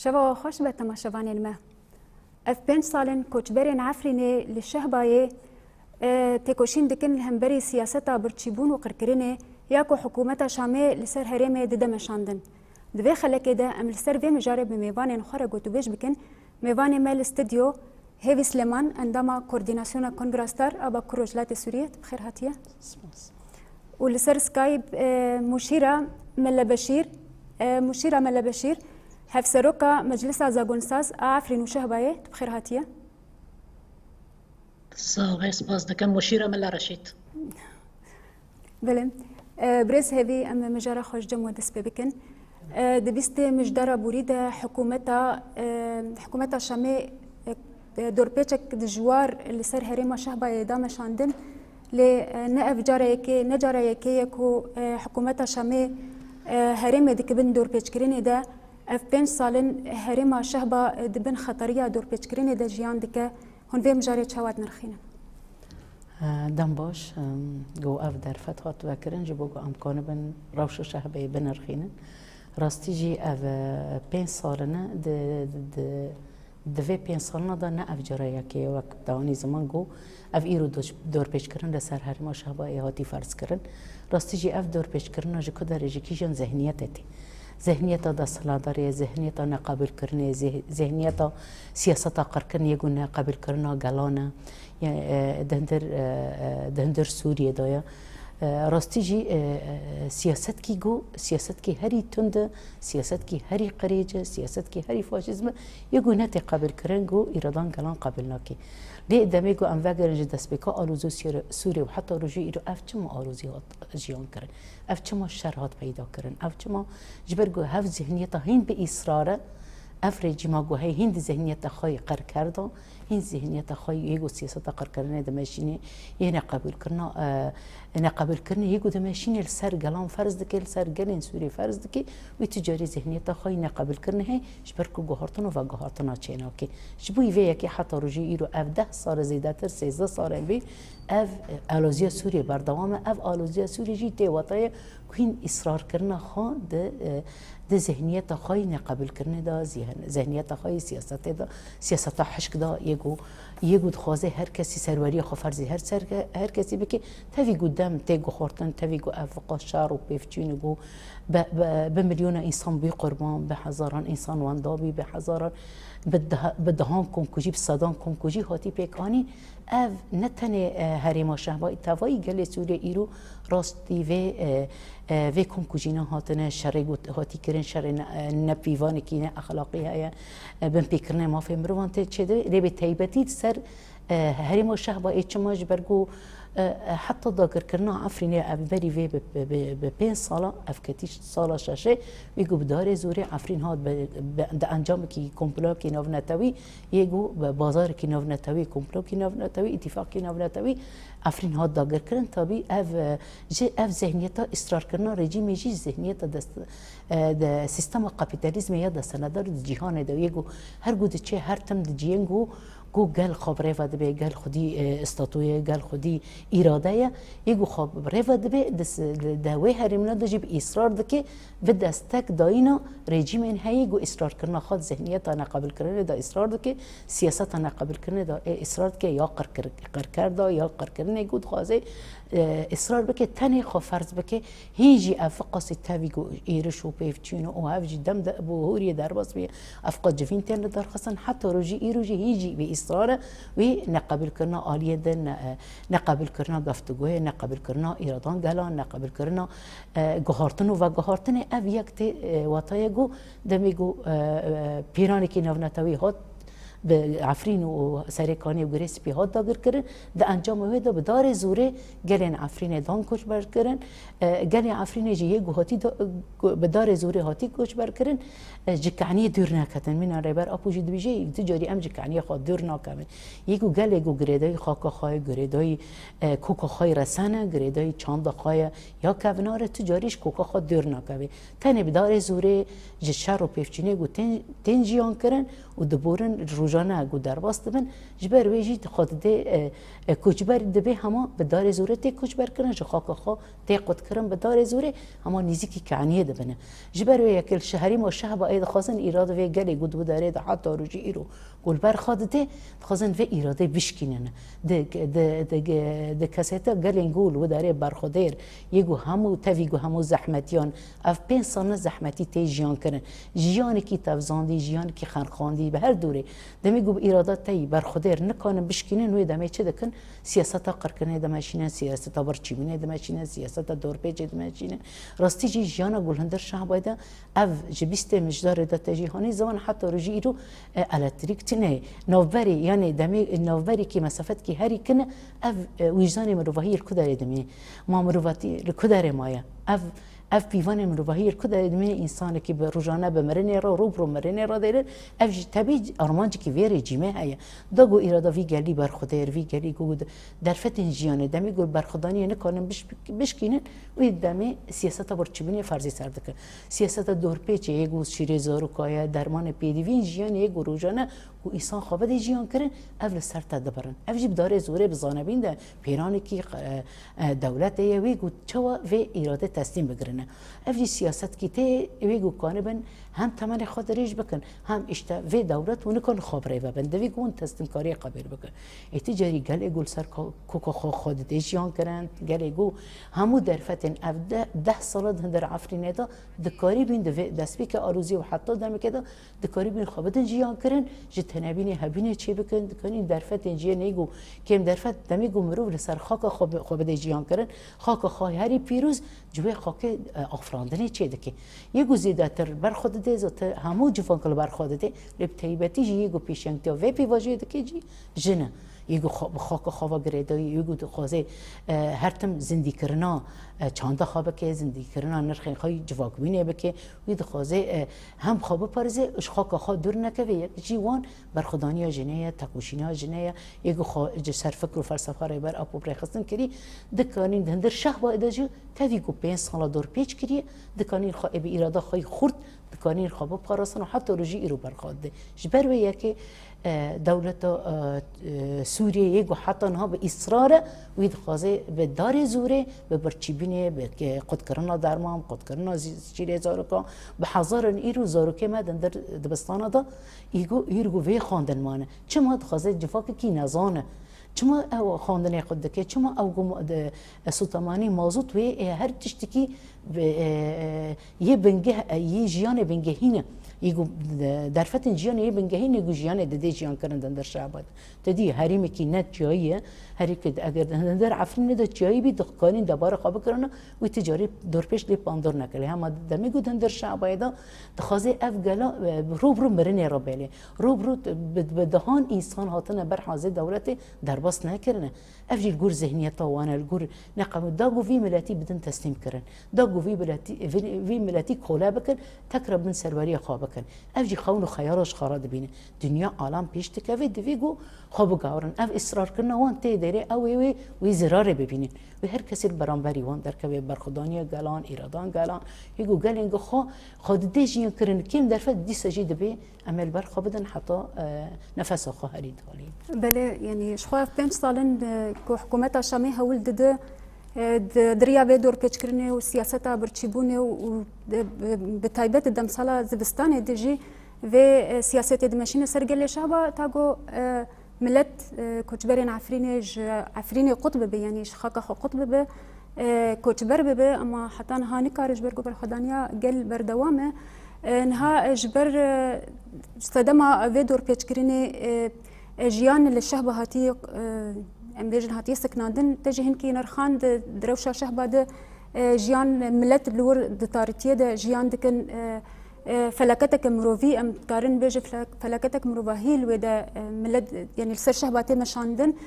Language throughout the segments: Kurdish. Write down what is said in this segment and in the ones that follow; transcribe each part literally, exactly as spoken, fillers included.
Şeva xweş be temaşevanên me. Ev pênc sal in koçberên Efrînê li Şehbayê, e, têkoşîn dikin li hemberî siyaseta birçîbûn û qirkirinê ya ku hikûmeta Şamê li ser herêmê dide meşandin. Di vê xelekê de em li ser vê mijarê bi mêvanên xwe re gotûbêj bikin. Mêvanê me li stûdyo Hêvî Silêman, endama Koordînasyona Kongra Star a Bakur Rojhilatê Sûriyê, tu bi xêr hatiye. Spas. Û li ser Skype, e, Muşîra Melebeşîr, e, Muşîra Melebeşîr, Hevseroka Meclisa Zagonsaz a Efrîn û Şehbayê, tu bi xêr hatiye. Sax be, spas dikim. Muşîra Mele Reşîd. Belê. E, birêz Hêvî, em mijara xwe ji cem we dest pê bikin. E, di bîstê mijdara borî de hikûmeta, e, hikûmeta Şamê, e, dorpêçek dijwar li ser herêma Şehbayê da meşandin. Lê, e, ne ev cara yekê, ne cara yekê ye ku, e, hikûmeta Şamê, e, herêmê dike bin dorpêçkirinê de. Ev pênc sal in herêma Şehba, e, di bin xetariya dorpêçkirinê de jiyan dike. Hûn vê mijarê çawa dinirxînin? Dem baş, em, ku ev derfet hat vekirin, ji bo ku em kanibin rewşa Şehbeyê binirxînin. Rastî jî ev, e, pênc sal in e, di, di, di vê pênc salina de ne ev cara yekê ye, wek danî ziman ku ev îro do-, dorpêçkirin li ser herêma Şehbayê hatî ferz kirin. Rastî jî ev dorpêçkirina ji ku derê, ji kîjan zihniyetê tê? Zihniyeta desthilatdarê ye, zihniyeta neqebûlkirinê, zih-, zihniyeta siyaseta qirkirinê yê ku neqebûlkirina gelan e. Ye, e, di hundir, e, e, di hundir Sûriyê de ye. E, rastî jî, e, e, siyasetkî ku, siyasetkî herî tund e, siyasetkî herî qirêc e, siyasetkî herî faşîzm e, yê ku netê qebûlkirin ku îradan gelan qebûl nake. Lê demê ku em vegerin ji destpêka alozî Sûrê, Sûrê û heta rojê îro ev çima alozî hat jiyan kirin? Ev çima şer hat peyda kirin? Ev çima, ji ber ku hev zihniyeta hîn bi îsrar e, ev rejîma ku heye hîn di zihniyeta xwe yê qirker de, hîn zihniyeta xwe yê ku siyaseta qirkirinê dimeşînê, yê neqebûlkirina, e, neqebûlkirinê yê ku dimeşînê li ser gelan ferz dike, li ser gelên Sûrê ferz dike, wî tu carî zihniyeta xwe yê neqebûlkirinê heye, ji ber ku guhartin û veguhartina çênake. Ji bo vê yekê heta rojê îro ev deh sal e, zêdetir sêzdeh sal e bî, ev, e, aloziya Sûriyê berdewam e. Ev aloziya Sûriyê jî tê watayê ku hîn îsrarkirina xwe di, e, di zihniyeta xwe yê neqebûlkirinê de, zihn-, zihniyeta xwe yê siyasetê de, siyaseta hişk de, yê ku, yê ku dixwaze her kesî serweriya xwe ferzî her ser ke-, her kesî bike, tevî ku dem tê guhartin, tevî ku ev viqa şer û pêvçûn û ku bi, bi, bi milyona însan bûyî qurban, bi hezaran însan wenda bî, bi hezaran, bi deha-, bi dehan komkujî, bi sedan komkujî hatî pêk anî. Ev ne tenê, e, herêma Şehbayê, tevayî gelê Sûriyê îro rastî vê, e, e, vê komkujîna hatine, şerê got-, hatî kirin, şerê ne, e, nepîvanekî, ne exlaqî heye, e, binpêkirina mafê mirovan tê çêdibê. Lê bi taybetî li ser, e, herêma Şehbayê, çima, ji ber ku, e, e, heta dagirkirina Efrînê ev berî vê bi, bi, bi, bi pênc sala, ev ketî sala şeşê, wî ku bi darê zorê Efrîn hat bi, bi, di encamekî komplokî navnetewî, yê ku bi bazarekî navnetewî, komplokî navnetewî, îtîfaqkî navnetewî Efrîn hat dagirkirin. Tabî ev, e, ji ev zihniyeta îsrarkirina rejîmê jî zihniyeta dest, e, de sîstema kapîtalîzmê ya desthilatdar di cîhanê de yê ku her ku diçe, her tim di ciyên ku, ku gel xwe bi rê ve dibe, gel xwedî, e, statû ye, gel xwedî îrade ye, yê ku xwe bi rê ve dibe, di s-, di, di wê herêmine de jî bi îsrar dike, bi destek dayîna rejîmên heyî ku îsrarkirina xwe di zihniyeta neqebûlkirinê de îsrar dike, siyaseta neqebûlkirinê de ê îsrar dike, ya qirkir-, qirker de, ya qirkirinê ku dixwaze, e, îsrar bike, tenê xwe ferz bike, hîn jî ev qasî tevî ku êriş û pêvçûn û ev jî dem de bi hûriyê derbas bî, ev qas civîn tên li dar xistin, heta rojî îro jî hîn jî bi îsrar e, wî neqebûlkirina aliyê din, ne, e, neqebûlkirina geftugoyê, neqebûlkirina îradan gelan, neqebûlkirina, e, guhartin û veguhartinê. Ev yek tê, e, watayê ku demê ku, e, e, pîranekî navnetewî hat bi Efrîn û Serê Kanê û Girê Spî hat dagirkirin, di encama wê de bi darê zorê gelên Efrînê dan koçberkirin. E, gelê Efrînê jî yê ku hatî da-, ku bi darê zorê hatî koçberkirin, e, ji Keniyê dûr neketin. Mîna Rêber Apo jî dibêje, tu carî em ji Keniyê xwe dûr nakevin. Yê ku gelê ku girêdayî xaka xwe ye, girêdayî, e, koka xwe ye resen e, girêdayî çanda xwe ye ya kevnar e, tu carî ji koka xwe dûr nakevê. Tenê bi darê zorê ji şer û pêvçûnê ku tên, tên jiyan kirin û diborin roja rojane ku derbas dibin, ji ber wê jî xwe didê, e, e, koçber dibe hema bi darê zorê tê koçber kirin, ji xaka xwe tê qutkirin bi darê zorê, hema nêzîkî Kaniyê dibine. Ji ber wê yekê li şehrî ma şehba ê dixwazin îrade vê gelê ku di wê derê de heta rojî îro ku li ber xwe didê, dixwazin vê îradê bişkînin. Di, di, di, di keseta gelên ku li wê derê berxwedêr, yê ku hemû tevî ku hemû zehmetiyan, ev pênc sal ne zehmetî tê jiyan kirin. Jiyanekî tevzandî, jiyanekî xerxandî, bi her dûrê. Demê ku bi îrada teyî berxwedêr nikanin bişkînin, wê demê çi dikin? Siyaseta qirkirinê dimeşînin, siyaseta birçîbûnê dimeşînin, siyaseta dorpêçê dimeşînin. Rastî jî jiyana ku li hundir şehbayê de ev ji bîstê Mijdarê de te jî hanî ziman heta rojî îro, e, elektrîk tune ye. Navberê, yanê demê, navberekî mesafetkî herî kin e, ev, e, wijdanê mirovahiyê li ku derê dimîne? Ma mirovatî li ku derê maye? Ev, ev pîvanê mirovahiyê li ku derê dimîne? Însanekî bi rojane bi mirinê re, rû bi rû mirinê re dêrin. Ev jî tebî armancekî vê rejîmê heye. Da ku îrada vî gelî berxwedêr, vî gelî ku derfetên jiyanê demê ku berxwedaniyê nikarin biş-, bişkînin, wî demê siyaseta birçîbûnê ferzî ser dikin. Siyaseta dorpêçê yê ku şîrê zaroka ye, dermanê pêdivî yên jiyanê yê ku rojane ku însan xwe bide jiyan kirin, ev li ser te dibirin. Ev jî bi darê zorê bi zanebîn de pêranekî, e, e, dewletê ye wê ku çawa vê îradê teslîm bigirine. Ev jî siyasetkî tê wê ku kanibin hem temenê xwe dirêj bikin, hem îşte vê dewlet û nikan xwe bi rê ve bin. Divê ku hûn teslîmkariyê qebêl bikin. Ê ti carî gelê ku li ser ko-, koka xwe xwe didê jiyan kirin, gelê ku hemû derfetên ev de-, deh sala di hundir Efrînê de dikarîbîn di vê destpêkê alozî û heta demekê de dikarîbîn xwe bidin jiyan kirin, ji tenebînê hebînê çêbikin, dikarîn derfetên ciyê neygo kêm derfet demê ku mirov li ser xaka xwe bi-, xwe bidê jiyan kirin, xaka xwe herî pîroz ji wê xakê, e, afirandinê çêdike. Yê ku zêdetir ber xwe didê, zêdetir hemû civan ku li ber xwe didê, lê bi teybetî jî yê ku pêşengtiya vê pêvajoyê dike jî jin e. Yê ku xwe, bi xaka xwe ve girêdayî, yê ku dixwaze, e, her tim zindîkirina, e, çanda xwe bike, zindîkirina nirxên xwe yî civakbûnê bike, wî dixwaze, e, hem xwe biparêze, ji xaka xwe dûr nekeve, yek jî wan berxwedaniya jinê ye, tekoşîna jinê ye, yê ku xwe ji ser fikr û felsefa Rêber Apo bi rêxistin kirî, dikanîn di hundir şehbayê de jî tevî ku pênc sala dorpêç kiriye, dikanîn xwe ê bi îrada xwe yî xurt, dikanîn xwe biparasin û heta rojî îro berxwe dide. Ji ber wê yekê, e, dewleta, e, e, Sûriyê yê ku heta niha bi îsrar e, wî dixwaze bi darê zorê, bi birçîbûnê, bi ke-, qutkirina derman, bi qutkirina zî-, şîrê zarokan, bi hezaran îro zarokê me di hundir dibistana de, îgo, îro vê xwendin mane. Çima dixwaze civakekî nezan e? Çima ew xwendinê xwe dike? Çima ew ku ma-, de, e, sotemanî mazot wê, e, her tiştekî bi, e, e, yê bingeh, e, yê jiyanê bingehî ne. Yê ku, e, derfetên jiyanê yê bingehî ne ku jiyanê didê jiyan kirin di hundir şehba de. Te dî herêmekî ne çiyayî ye. Herî ku eger di hundir Efrînê de çiyayî bî, dixkarîn debara xwe bikirina, wî ti carî dorpêç lê bandor nekirê. Hema demê ku di hundir şehbayê de dixwaze ev gela, e, rû bi rû mirinê re bêle. Rû bi rû bi, bi dehan însan hatine ber hazê dewletê derbas nekirine. Ev jî li gor zihniyeta wan e, li gor neqebûn. Da ku vî miletî bidin teslîm kirin. Da ku vî miletî, vî, vî miletî kole bikin, tekra bin serweriya xwe bikin. Ev jî xewn û xeyala ji xwe re dibînin. Dinya alam pêş dikeve, divê ku xwe bigawrin. Ev israrkirina wan tê derê, ew ê wê, wê zirarê bibînin. Wê her kesê li beramberî wan derkeve, berxwedaniya gelan, îradan gelan. Yê ku gelên ku xwe, xwe didê jiyan kirin, kêm derfet dîsa jî dibê em ê li ber xwe bidin heta, e, nefesa xwe herî dalî. Belê, yanî ji xwe pênc sal in, e, ku hikûmeta Şamê hewl dide, e, di, di riya vê dorpêçkirinê û siyaseta birçîbûnê û, û, e, bi, bi taybet di demsala zivistanê de jî vê, e, siyasetê dimeşîne ser gelê Şehba, ta ku, e, milet, e, koçberên Efrînê ji Efrînê qut bibe, yanî ji xaka xwe qut bibe, e, koçber bibe, ema heta niha nikare ji ber ku berxwedaniya gel berdewam e. E, niha, e, ji ber, e, sedema vê dorpêçkirinê, e, e, jiyan li Şehba hatiye, e, em bêjin hatiye siknandin, te jî hinkî nirxand di rewşa Şehba de, e, jiyan milet li wir di tarîtiye de jiyan dikin, e, e, felaketeke mirovî, em dikarin bêje fela-, felaketek mirovahî li wê de, e, milet, yanî li ser Şehba tê meşandin.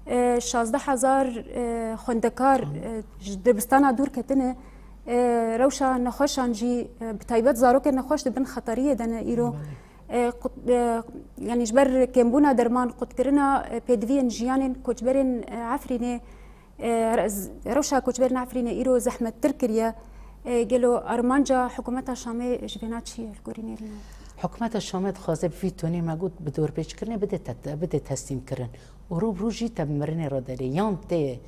E, şazdeh hezar, e, xwendekar, e, ji dibistana dûr ketine, e, rewşa nexweşan jî, e, bi taybet zarokên nexweş di bin xeteriyê de ne îro. Belê. E, qut-, e, yanî ji ber kêmbûna derman, qutkirina, e, pêdiviyên jiyanên koçberên, e, Efrînê, e, re-, z-, rewşa koçberên Efrînê îro zehmettir kiriye. E, gelo armanca hikûmeta Şamê ji vêna çi ye li gorî nêrîna? Hikûmeta Şamê dixwaze bi vî tonê me got bi dorpêçkirinê bide te-, bide teslîmkirin. Û rû bi rû jî te bi mirinê re derê. Yan tê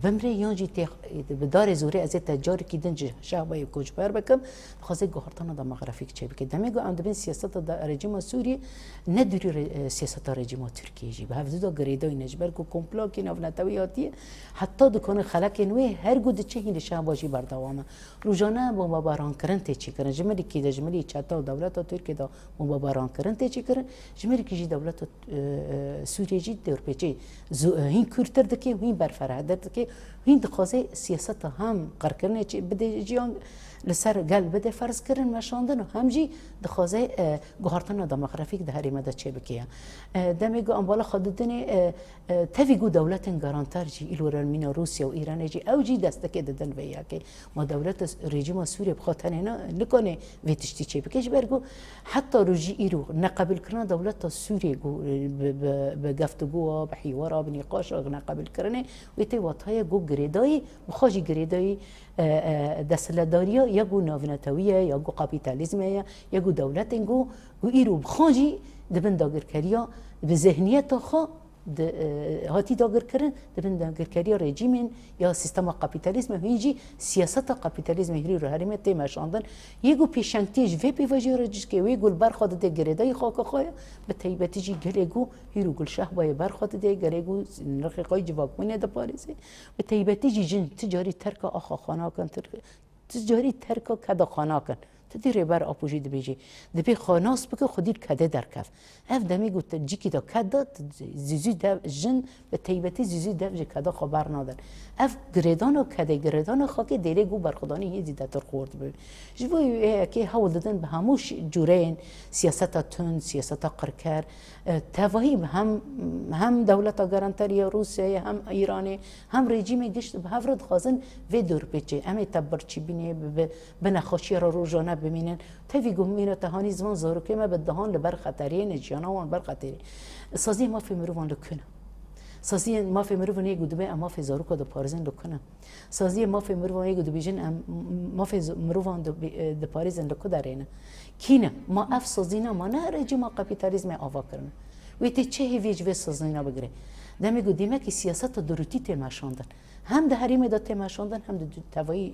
bimrê yan jî tê bi darê zorê ez ê te carekî din ji Şehbayê koçber bikim. Dixwaze guhertina demografîk çêbike. Demê ku em dibin siyaseta de rejîma Sûriyê ne dûrî re-, e, siyaseta rejîma Tirkiyê jî. Bi hevdû de girêdayî ne ji ber ku komplakî navnetewî hatiye. Heta dikane xelekên wê her ku diçe hîn li Şehba jî berdewam e. Rojane bombebarankirin tê çêkirin. Ji milîkî de, ji milî çeta û dewleta Tirkiyê de bombebarankirin tê çêkirin. Ji milîkî jî dewleta, e, e, Sûriyê jî dorpêçê zu-, e, hîn kûrtir dike, hîn berferehdir dike, hîn dixwaze siyaseta hem qirkirinê çê bide jiyan li ser gel bide ferzkirin, meşandin û hem jî dixwaze, e, guhartina demografîk di herêmê de çêbike ya. E, demê ku em bala xwe didinê, e, e, tevî ku dewletên garanter jî, îlorermîna Rûsya û Îranê jî, ew jî destekê didin vê yekê. Ma dewleta s-, rejîma Sûriyê bi xwe tenê ne, nikane vê tiştî çê bike. Ji ber ku heta rojî îro neqebûlkirina dewleta Sûriyê ku, e, bi, bi, bi geftugoa, bi hîwara, bi nîqaşa neqebûlkirinê, wê tê watayê ku girêdayî, bi xwe jî girêdayî, e, e, desthilatdariya ya ku navnetewî ye, ya ku kapîtalîzm e, ya ku dewletên ku, ku îro bi xwe jî di bin dagirkeriya, bi zihniyeta xwe di, e, hatî dagirkirin, di bin dagirkeriya rejîmên ya sîstema kapîtalîzmê, hîn jî siyaseta kapîtalîzmê hîrî ro herêmê tê meşandin. Yê ku pêşengtiyê ji vê pêvajoyê re cî dike, wê ku li ber xwe dide girêdayî xaka xwe ye, bi taybetî jî gelê ku hîro ku li Şehbayê ber xwe dide, gelê ku nirxê xwe yê civakbûnê diparêze. Bi taybetî jî jin ti carî terka axa xwe nakin, tir-, ti carî terka keda xwe nakin. Tu dî Rêber Apo jî dibêjî, dibê xwe nas bike, xwedî li kedê derkev. Ev demê ku tu cîkî de ked de, tu zû zû dev, jin bi taybetî zû zû dev ji keda xwe bernadin. Ev girêdana kedê, girêdana xakê dêrê ku berxwedanî hê zêdetir xort bibe. Ji bo yekê hewl didin bi hemû ş-, cûreyên siyaseta tund, siyaseta qirker, e, tevahî hem, hem dewleta garanterî ya Rûsyayê, hem Îranê, hem rejîmê gişt bi hev re dixwazin vê dorpêçê. Em ê te birçîbînê bi, bi, bi nexweşiya re rojane bimînin. Tevî ku mîna te hanî ziman zarokê me bi dehan li ber xeteriyê ne, jiyana wan ber xeterê. Saziyê mafê mirovan li ku ne? Saziyên mafê mirovan yê ku dibê em mafê zaroka diparêzin li ku ne? Saziyê mafê mirovan yê ku dibêjin em mafê z-, mirovan dibi-, e, diparêzin li ku derê ne? Kî ne? Ma ev sazîna ma ne rejîma kapîtalîzmê ava kirine. Wê tê çi hêviyê ji vê sazîna bigire? Demê ku dîmekî siyaseta durûtî tê meşandin. Hem di herêmê de tê meşandin, hem di du-, tevayî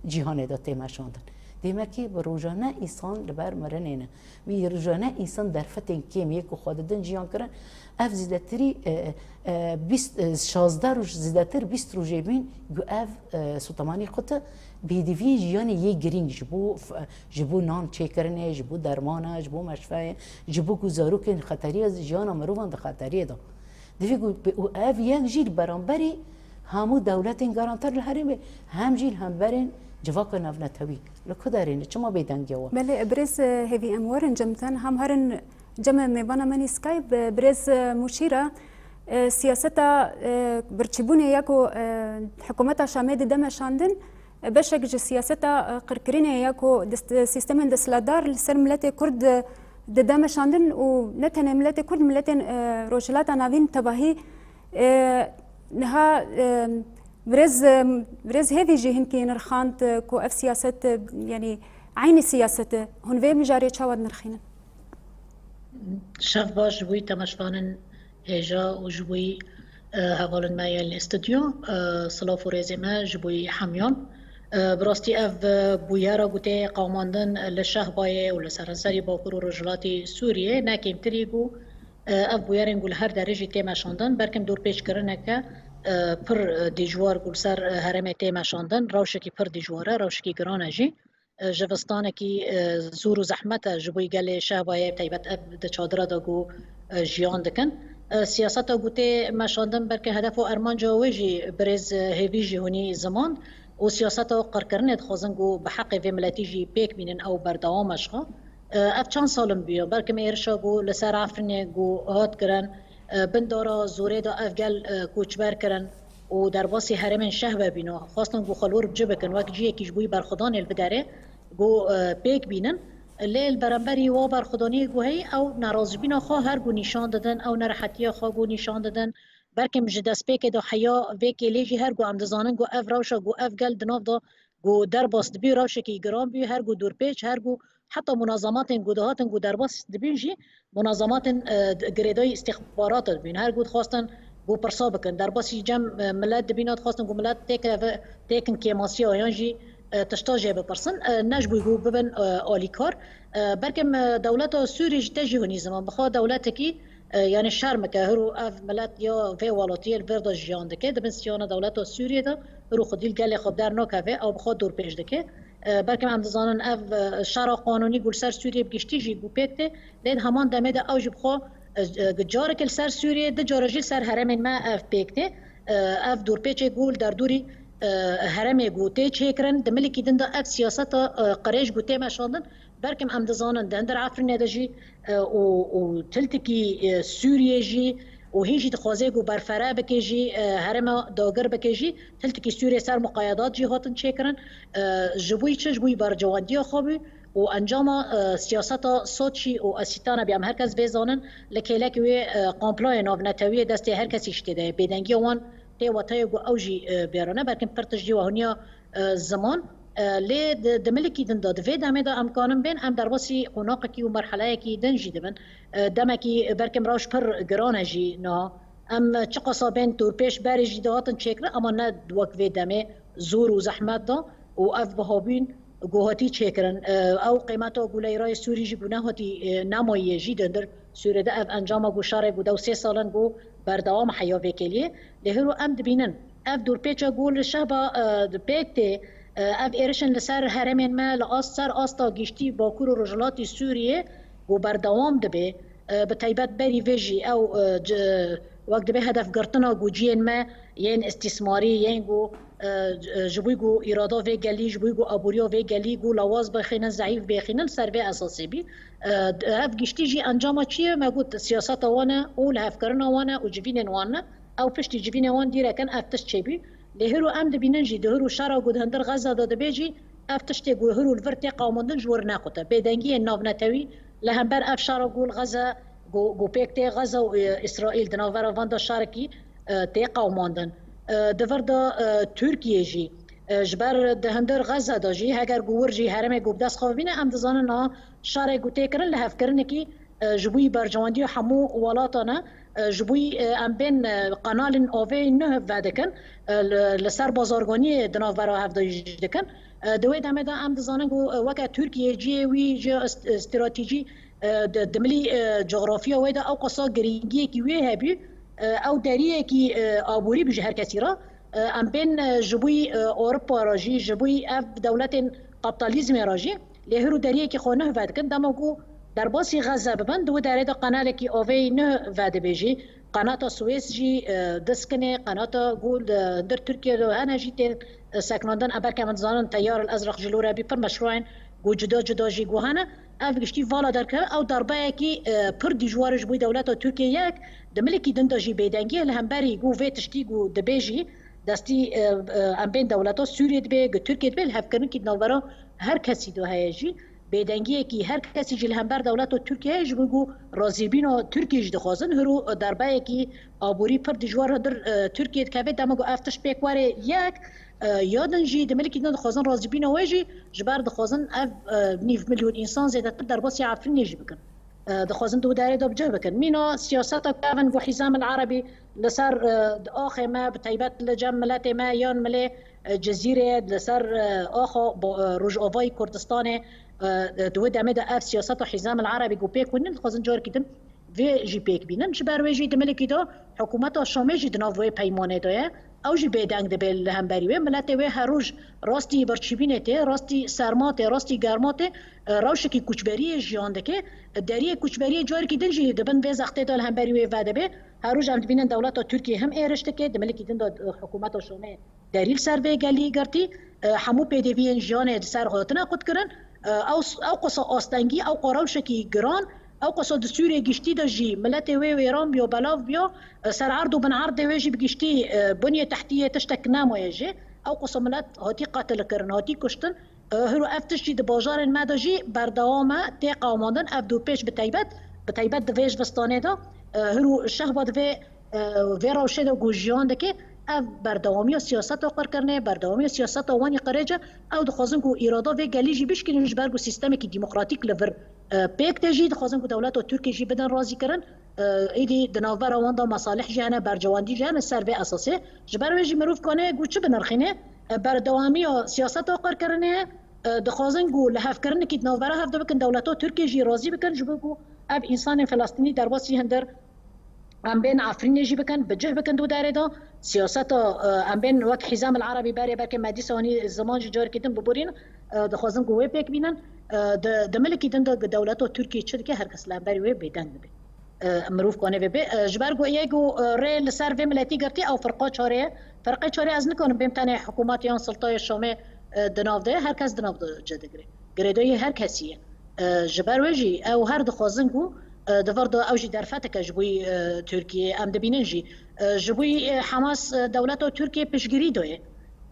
cîhanê de tê meşandin. Dêmekî bi rojane însan li ber mirinê ne. Wî rojane însan derfetên kêm yê ku xwe didin jiyan kirin, ev zêdetirî, e, e, bîst, e, şazdeh roj zêdetir bîst rojê bîn ku ev, e, sotemanî qute bêdiviyên jiyanê yê girîng ji bo f-, ji bo nan çêkirinê, ji bo dermana, ji bo meşfeyê, ji bo ku zarokên xeteriya jiyana mirovan di xeteriyê de. Divê ku bi-, û ev yek jî li beramberî hemû dewletên garanter li herêmê, hem jî li hemberên civaka navnetewî. Li ku derê ne? Çima bêdengiya we? Belê, birêz, e, hêvî em werin cem te, hem herin cem mêvana me nî Skype, e, birêz, e, Mûşîra, e, siyaseta, e, birçîbûnê ya ku, e, hikûmeta Şamê dide meşandin, e, beşek ji siyaseta, e, qirkirinê ya ku dest-, sîstemên desthilatdar li ser miletê Kurd, e, dide meşandin û ne tenê miletê Kurd, miletên, e, Rojhilata Navîn tevahî, e, niha, e, birêz, e, birêz hêvî jî hinkî nirxand, e, ku ev siyaset, e, yanî eynî siyaset e. Hûn vê mijarê çawa dinirxînin? Şev baş ji bo temaşevanên hêja û ji bo, e, hevalên me yên li stûdyo, e, silav û rêzê me ji bo hemiyan. E, bi rastî ev, e, bûyera ku tê qamandin li Şehbayê û li seranserî Bakur û Rojhilatê Sûriyê ne kêmtirî ku, e, ev bûyerên ku li her derê jî tê meşandin, belkim dorpêçkirineke, e, pir, e, dijwar ku li ser, e, herêmê tê meşandin, rewşekî pir dijwar e, rewşekî giran e jî. E, jivistanekî, e, zor û zehmet e ji bo gelê Şehbayê, taybet ev di çadira de ku, e, jiyan dikin. E, siyaseta ku tê meşandin, belkî hedef û armanca wê jî birêz, e, hêvî jî hûnî ziman û siyaseta qirkirinê dixwazin ku bi heqê vê miletî jî pêk bînin, ew berdewam e ji xwe. E, ev çend sal in bûye, belkim êrişa ku li ser Efrînê ku hat kirin, e, bin dara zorê de ev gel, e, koçber kirin û derbasî herêmên Şehbe bîno, xwestin ku xwe li wir bi cih bikin, wek cihekî ji bo berxwedanê li biderê, ku, e, pêk bînin. Lê li beramberî wa berxwedaniyê ku heyî, ew nerazîbîna xwe her ku nîşan didin, ew nerehetiya xwe ku nîşan didin. Belkim ji destpêkê de heya vê kêlê jî her ku em dizanin ku ev rewşa ku ev gel di nav de ku derbas dibî, rewşekî giran bî, her ku dorpêç, her ku Heta munazematên ku dihatin ku derbas dibîn jî, munazematên, e, girêdayî îstîxbarata dibîn. Her ku dixwastin ku pirsa bikin, derbasî cem, e, milet dibîn, dixwastin ku milet têkeve, têkin kêmasiya yan jî, e, tişta jê bipirsin, e, ne ji bo ku bibin, e, alîkar. E, belkim, e, dewleta Sûriyê jî te jî hûnî ziman, bixwe dewletekî, e, yanî şerm e ke hiro ev milet ya vê welatiyê li vir de jiyan dike, di bin siyana dewleta Sûriyê de hiro xwedî li gelê xwe dernakeve, ew bixwe dorpêç dike. E, belkim em dizanin ev, e, şera qanûnî ku li ser Sûriyê bi giştî jî ku pêk tê, lê di heman demê de ew jî bixwe, e, e, careke li ser Sûriyê, du cara jî li ser herêmên me ev pêk tê. E, ev dorpêçê ku li derdorî, e, herêmê ku tê çêkirin, di milekî din de ev siyaseta, e, qirêj ku tê meşandin, belkim em dizanin di hundir Efrînê de jî, e, û, û tiltikî, e, Sûriyê jî û hîn jî dixwaze ku berfere bike jî, e, herêma dagir bike jî, tiltikî Sûriyê ser muqayedat jî hatin çêkirin. E, ji bo çi? Ji bo berjewandiya xwe bû û encama, e, siyaseta Soçî û Asîtana bî. Em her kes vê zanin, li kêlekê wê, e, komployê navnetewiyê destê her kesî jî tê de ye. Bêdengiya wan tê wetayê ku ew jî, e, bêrane, belkim pir tişt jî we hûniya, e, ziman. E, lê di, di milekî din de, di vê demê de em kanin bên, em derbasî qonaqekî û merheleyekî din jî dibin. E, demekî, e, belkim rewş pir giran e jî niha. Em çiqasa bên dorpêç berê jî dihatin çêkirin, ama ne wek vê demê zor û zehmet de û ev bihabûn ku hatî çêkirin. E, ew qîmeta ku leyra yê Sûrî jî ku nehatî, e, nemayiye jî di hundir Sûriyê de ev encama ku şerê ku dew sê sal in ku berdewam e heya vê kêliyê. Lê hiro em dibînin ev dorpêça ku li şehba, e, pêk tê, e, ev êrişin li ser herêmên me li ast ser asta giştî Bakur û Rojhilatî Sûriyê ku berdewam dibe, e, bi taybet berî vê jî ew, e, ci-, wek dibe hedefgirtina ku ciyên me yên îstîsmarî, yên ku, e, e, ji bo ku îrada vê gelî, ji bo ku aboriya vê gelî ku lawaz bixînin, zehîf bêxînin, ser vê esasê bî. E, ev giştî jî encama çi ye? Me got siyaseta wan e û lihevkirina wan e û civînên wan e. Ew piştî civînê wan dîrekin ev tişt çêbî. Lê hiro em dibînin jî di hiro şera ku di hundir Xeza de dibe jî ev tiştê ku hiro li vir tê qewimandin ji wir nequte. Bêdengiyên navnetewî li hember ev şera ku li Xeze ku, ku pêk tê Xeze û, e, Îsraîl di navbera van de şerekî, e, tê qewimandin. E, di vir de, e, Tirkiye jî, e, ji ber di hundir Xeze de jî heger ku wir jî herêmê ku bi dest xwe bibîne, em dizanin niha şerê ku tê kirin lihevkirinekî, e, ji bo berjewendiya hemû welatan e, e, ji bo, e, em bên, e, qenalên avê nuh vedikin, e, li, li ser bazarganiyê di navbera hev de jî dikin. E, di wê demê de em dizanin ku, e, weke Tirkiye cihê wî ji st-, stratejî, e, di, di milî, e, coxrafiya wê de ew qasa girîngiyekî wê hebû, e, ew deriyekî, e, aborî bû ji her kesî re. E, em bên, e, ji bo, e, Ewropa re jî, ji bo ev dewletên kapitalizmê re jî, lê hiro deriyekî xwe nuh vedikin. Dema ku derbasî Xeze bibin, di wê derê de qenalekî avê nuh vedibê jî. Qenata Suez jî, e, diskinê, qenata ku li hundir Tirkiye de hene jî tên, e, sekinandin. Em belkî em dizanin Teyar el Ezraq ji lore bî pir meşrû in, ku cuda cuda jî ku hene. Ev giştî vala derkeve, ew darbeyekî, e, pir dijwar e ji bo dewleta Tirkiye yek, di milekî din de jî bêdengî ye li hemberî ku vê tiştî ku dibê jî destî, e, e, em bên dewleta Sûriyê dibe, ku Tirkiye dibe, lihevkirinekî di navbera her kesî de heye jî. Bêdengiyekî her kesî jî li hember dewleta Tirkiye heye, ji bo ku razîbîna Tirkiye jî dixwazin. Hiro darbeyekî aborî pir dijwar hundir, e, Tirkiye dikeve, dema ku ev tişt pêk were yek, e, ya din jî di milkî din dixwazin razîbîna wê jî, ji ber dixwazin ev, e, nîv milyon însan zêdetir derbasî Efrînê jî bikin. E, dixwazin di wê derê de bi cih bikin. Mîna siyaseta ku ev in ku Hîzam el Erebî li ser, e, axê me, bi taybet li cem miletê me yan milê, e, Cizîrê, li ser, e, axa bo-, e, Rojavayî Kurdistanê, e, e, di wê demê de ev siyaseta Hîzam el Erebî ku pêk hûnin, dixwazin carekî din vê jî pêk bînin. Ji ber wê jî di milkî de hikûmeta Şamê jî di nav wê peymanê de ye. Ew jî bêdeng dibe li hemberî wê. Miletê wê her roj rastî birçîbînê tê, rastî serma tê, rastî germa tê, e, rewşekî koçberiyê jiyan dike. Deriyê koçberiyê carekî din jî di bin vê zextê de li hemberî wê vedibe. Her roj em dibînin dewleta Tirkiye him êriş dike, di milkî din de, e, hikûmeta Şamê derî li ser vê gelî girtî, e, hemû pêdiviyên jiyanê di ser xwe hatine qutkirin. E, ew, ew qasa astengî, ew qasa rewşekî giran, ew qasa di Sûriyê giştî de jî miletê wê wêran biyo, belav biyo, e, ser erd û bin erdê wê jî bi giştî, e, bunyê tehtiyê tiştek nemaye jê. Ew qasa milet hatî qetilkirin, hatî kuştin. E, hiro ev tişt jî di bajarên me de jî berdewam e, tê qewimandin. Ev dûpêç bi taybet, bi taybet di vê ji vistanê de, e, hiro şehba di vê, e, vê rewşê de ku jiyan dike, Ev berdewamiya siyaseta qirkirinê, berdewamiya siyaseta wan yê qirêc e. Ew dixwazin ku îrada vê gelî jî bişkînin, ji ber ku sîstemekî demokratîk li vir, e, pêk tê jî, dixwazin ku dewleta Tirkiyê jî bidin razîkirin. E, êdî di navbera wan de mesalih jî hene, bercewendî jî hene ser vê esasê. Ji ber wê jî mirov kane ku çi binirxîne? E, berdewamiya siyaseta qirkirinê, e, dixwazin ku lihevkirinekî di navbera hev de bikin, dewleta Tirkiyê jî razî bikin, ji bo ku ev însanên Filistînî derbasî hundir em bên Efrînê jî bikin, bi cih bikin di derê de. Siyaseta, e, em bên wek Hîzam el Erebî berê, belkî me dîsa wanî ziman jî carekî din biborîn, e, dixwazin ku wê pêk bînin. E, di, di milikî din de dewleta Tirkiyê çi dike, her kes li hemberî wê bêdeng dibe. E, mirov kane vê bê. E, ji ber ku yê ku, e, rê li ser vê miletî girtî, ew firqa çarê ye. Firqê çarê ez nikarim bêm tenê hikûmet yan siltayê Şamê, e, di nav de ye, her kes di nav de cih digire. Girêdayî her kesî ye. E, ji ber wê jî ew her dixwazin ku, e, di vir de ew jî derfeteke ji bo yî, e, Tirkiyê em dibînin jî. E, ji bo yî, e, Hamas, e, dewleta Tirkiyê piştgirî daye.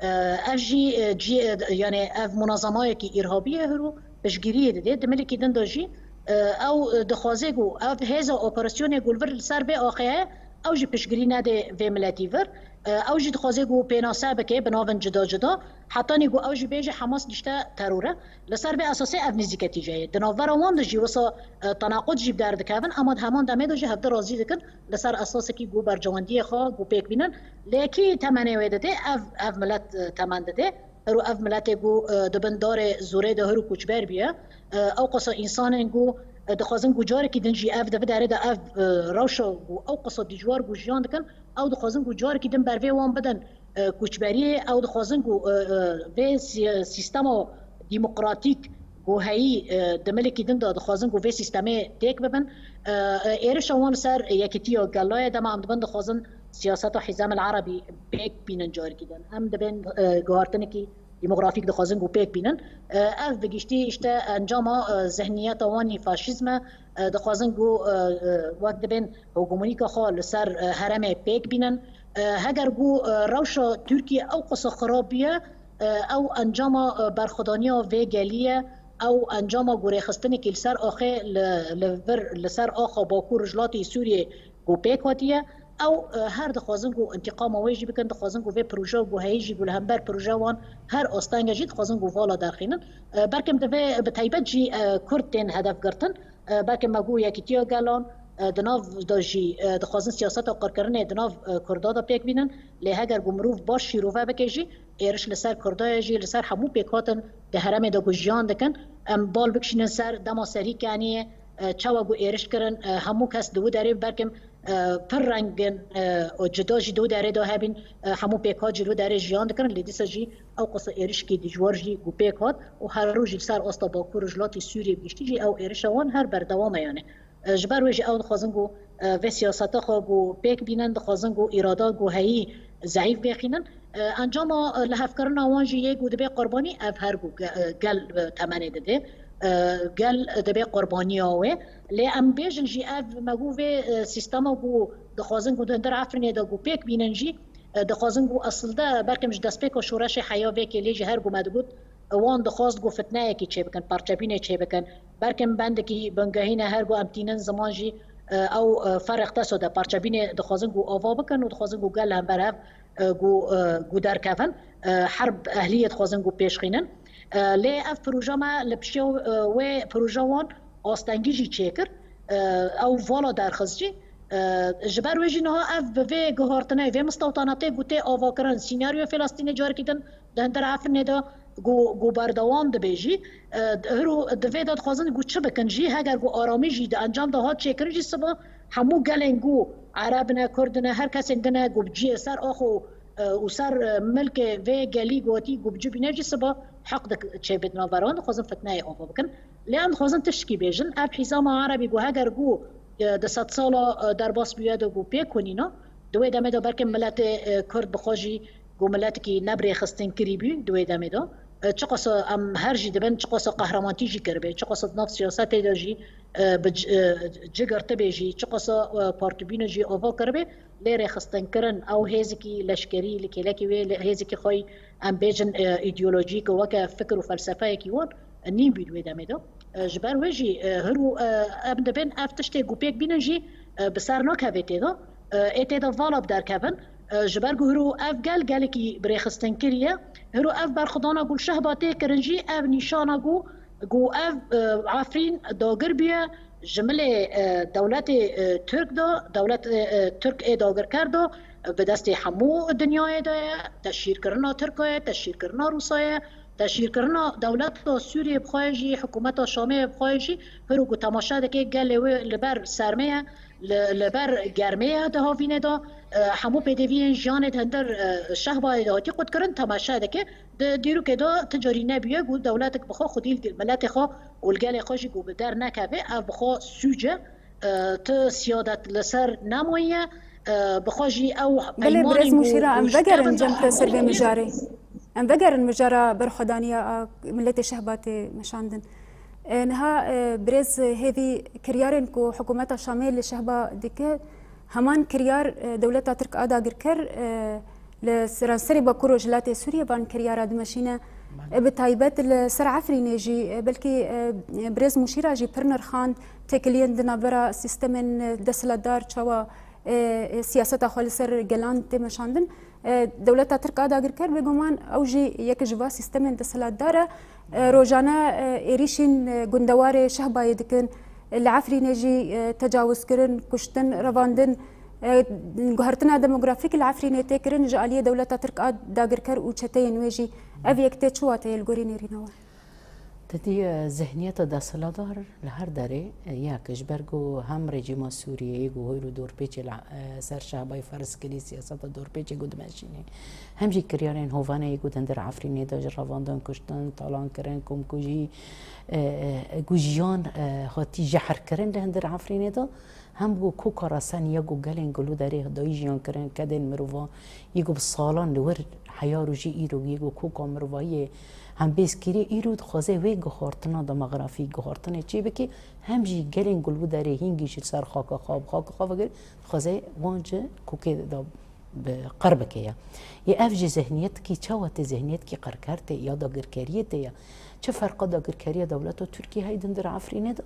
E, ev jî, e, cî-, e, yani ev munazamayekî îrhabî ye, hiro piştgiriyê dide. Di milikî din de jî, e, ew, e, dixwaze ku ev hêza operasyonê ku li vir li ser vê axê ye, ew jî piştgirî nede vê miletî vir. E, ew jî dixwaze ku pênase bike bi navên cida cida. Hetanî ku ew jî bêje Hamas gişte teror e. Li ser vê esasê ev nêzîketî jê ye. Di navbera wan de jî wisa, e, tenaqud jî bi derdikevin, ema di heman demê de jî hevdi razî dikin li ser esasekî ku bercewendiyê xwe ku pêk bînin. Lê kî temenê wê dide? Ev, ev milet, e, temen dide. Hero ev miletê ku, e, di bin darê zorê de hero koçber bûye. E, ew qasa însanên ku, e, dixwazin ku carekî din jî ev di vê derê de ev, e, rewşa ku ew qasa dijwar ku jiyan dikin, ew dixwazin ku carekî din bervê wan bidin, e, koçberiyê, ew dixwazin ku, e, e, vê sî-, sîstema demokratîk ku heyî, e, di milikî din de dixwazin ku vê sîstemê têk bibin. E, e, êrişa wan li ser yekîtiya gela ye, dema em dibin dixwazin siyaseta Hîzam el Erebî pêk bînin carekî din. Em dibên, e, guhartinekî demografîk dixwazin ku pêk bînin. E, ev bi giştî işte encama, e, zihniyeta wan yî faşîzm e. E, dixwazin ku, e, e, wek dibên hegemonîka xwe li ser, e, herêmê pêk bînin. E, heger ku, e, rewşa Tirkiye ew qasa xirab bûye, e, ew encama, e, berxwedaniya vê gelî ye, ew encama ku rêxistinekî li ser axê li, li vir, li ser axa Bakur Rojhilatê Sûriyê ku pêk hatiye, ew, e, her dixwazin ku întîqama wê jî bikin, dixwazin ku vê proje ku heyî jî ku li hember proje wan her astenge jî dixwazin ku vala derxînin. E, belkim divê bi taybet jî, e, Kurd tên hedef girtin. E, belkim me got Yekîtiya Gelan, e, di nav de jî, e, dixwazin siyaseta qirkirinê di nav, e, Kurda de pêk bînin. Lê heger ku mirov baş şîrove bike jî, êriş li ser Kurda ye jî, li ser hemû pêkhatin di herêmê de ku jiyan dikin. Em bal bikişînin ser dema serî keniyê, e, çawa ku êriş kirin, e, hemû kes di wî derê belkim, e, pir rengin, e, û cuda jî di wî derê de hebîn, e, hemû pêkhat jî li wî derê jiyan dikirin, lê dîsa jî ew qasa êrişkî dijwar jî ku pêk hat û her roj jî li ser asta Bakur Rojhilatê Sûriyê bi giştî jî ew êrişa wan her berdewam e yani. E, ji ber wê jî ew dixwazin ku, e, vê siyaseta xwe ku pêk bînin, dixwazin ku îrada ku heyî zeîf bêxînin. E, encama, e, lihevkirina wan jî yê ku dibê qurbanî ev her ku ge-, e, gel, e, temenê dide. E, gel dibê qurbaniya wê. Lê em bêjin jî ev me got vê, e, sîstema ku dixwazin ku di hundir Efrînê de ku pêk bînin jî, e, dixwazin ku esil de belkim ji destpêka şoreşê heya vê kêlê jî her ku me digot, e, wan dixwast ku fitneyekî çêbikin, parçebînê çêbikin. Belkim bendekî bingehîn e her ku em tînin ziman jî, e, ew, e, ferq teso de parçebînê dixwazin ku ava bikin û dixwazin ku gel hember hev, e, ku, e, ku derkevin, e, herb ehliyê dixwazin ku pêşxînin. E, lê ev proje me li pişiya, e, wê proje wan astengî jî çêkir. E, ew vala derxist jî. E, ji ber wê jî niha ev bi vê guhartinê, vê mistewtana tê ku tê avakirin, sînaryoya Filistînê carekî din di hundir Efrînê de ku, ku berdewam dibe jî, e, hiro di vê de dixwazin ku çi bikin jî, heger ku aramî jî di encam de hat çêkirin jî siba hemû gelên ku Ereb ne, Kurd ne, her kesên din e ku bi cihê ser ax û, e, û ser, e, milkê vê gelî gotî ku bi cih bîne jî siba heq dik-, çêbit nava wan, dixwazin fitneyê ava bikin. Lê em dixwazin tiştkî bêjin, ev Hîzama Erebî ku heger ku, e, di sedsala, e, derbas bûye de ku pêk hûnîna, di wê demê de belkî miletê, e, Kurd bi xwe jî ku miletekî ne bi rêxistin kirî bû di wê demê de. E, çiqasa em her jî dibin, çiqasa qehramantî jî kiribê, çiqasa di nav siyasetê de jî, e, bi c-, e, ci girtibê jî, çiqasa, e, partibîne jî ava kiribê, lê rêxistinkirin ew hêzekî leşkerî li kêlekî wê, li hêzekî xwe yî em bêjin, e, îdeolojîk weke fikir û felsefeyekî wan, e, nîn bû di wê demê de. E, ji ber wê jî, e, hiro, e, em dibên ev tiştê ku pêk bînin jî, e, bi ser nakeve tê de. E, ê tê de vala bi derkevin. E, ji ber ku hiro ev gel gelekî birêxistinkirî ye, hiro ev berxwedana ku li Şehba tê kirin jî ev nîşana ku, ku ev, e, Efrîn dagir bûye, ji milê, e, dewletê, e, Tirk de, dewlet, e, e, Tirk ê dagirker de, e, bi destê hemû dinyayê de ye, teşhîrkirina Tirka ye, teşhîrkirina Rûsa ye, teşhîrkirina dewleta Sûriyê bi xwe jî, hikûmeta Şamê bi xwe jî, hiro ku temaşe dike gelê wê li ber sermê ye, li, li ber germê ye di havînê de, e, hemû pêdiviyên jiyanê di hundir, e, Şehbayê de hatî qutkirin, temaşe dike. Di dîrokê de ti carî nebûye ku dewletek bi xwe xwedî li miletê xwe û li gelê xwe jî ku bi der nekeve, ev bi xwe sûc e. E, ti siyadet li ser nemayiye, e, bi xwe jî ew Belê, birêz Mûşîra, em vegerin cem te ser vê mijarê. Em vegerin mijara berxwedaniya a miletê Şehba tê meşandin. E, niha, e, birêz Hêvî, kiryarên ku hikûmeta Şamê li Şehba dike, heman kiryar, e, dewleta Tirk a dagirker, e, li seranserê Bakur û Rojhilatê Sûriyê van kiryara dimeşîne. E, bi taybet li ser Efrînê jî, e, belkî, e, birêz Mûşîra jî pir nirxand têkiliyên di navbera sîstemên, e, desthilatdar çawa, e, e, siyaseta xwe li ser gelan tê meşandin. E, dewleta Tirk a dagirker, bêguman ew jî yek ji va sîstemên desthilatdar e. E, rojane, e, êrîşên, e, gundewarê Şehbayê dikin. E, li Efrînê jî, e, tecawizkirin, kuştin, revandin, e, guhertina demografîk li Efrînê tê kirin ji aliyê dewleta Tirk a dagirker û çeteyên wê jî. Ev yek tê çi wateyê li gorî nêrîna we? Te dî, e, zihniyeta desthilatdar li her derê, e, yek ji ber ku hem rejîma Sûriyeyê ku hûr û dorpêçê li, e, ser Şehbayê ferz kirî, siyaseta dorpêçê ku dimeşînê, hem jî kiryarên hovane yê ku di hundir Efrînê de ji revandin, kuştin, talan kirin, komkujî, e, e, ku jiyan, e, hatî jehr kirin li hundir Efrînê de, hem ku koka reseniya ku gelên ku li derê dayî jiyan kirin, kedên mirovan, yê ku bi salan li wir heya rojî îro yê ku koka mirovahiyê hembêz kirî, îro dixwaze wê guhartina demografî, guhartinê çê bike, hem jî gelên ku li derê hîngî ji ser xaka xwe, bi xaka xwe vegire, dixwaze wan ji kokê de bi qir bike ya. Yê ev jî zihniyetkî çawa tê, zihniyetkî qirker tê ya dagirkeriyê tê ya. Çi ferqa dagirkeriya dewleta Tirkiyê heye di hundir Efrînê de?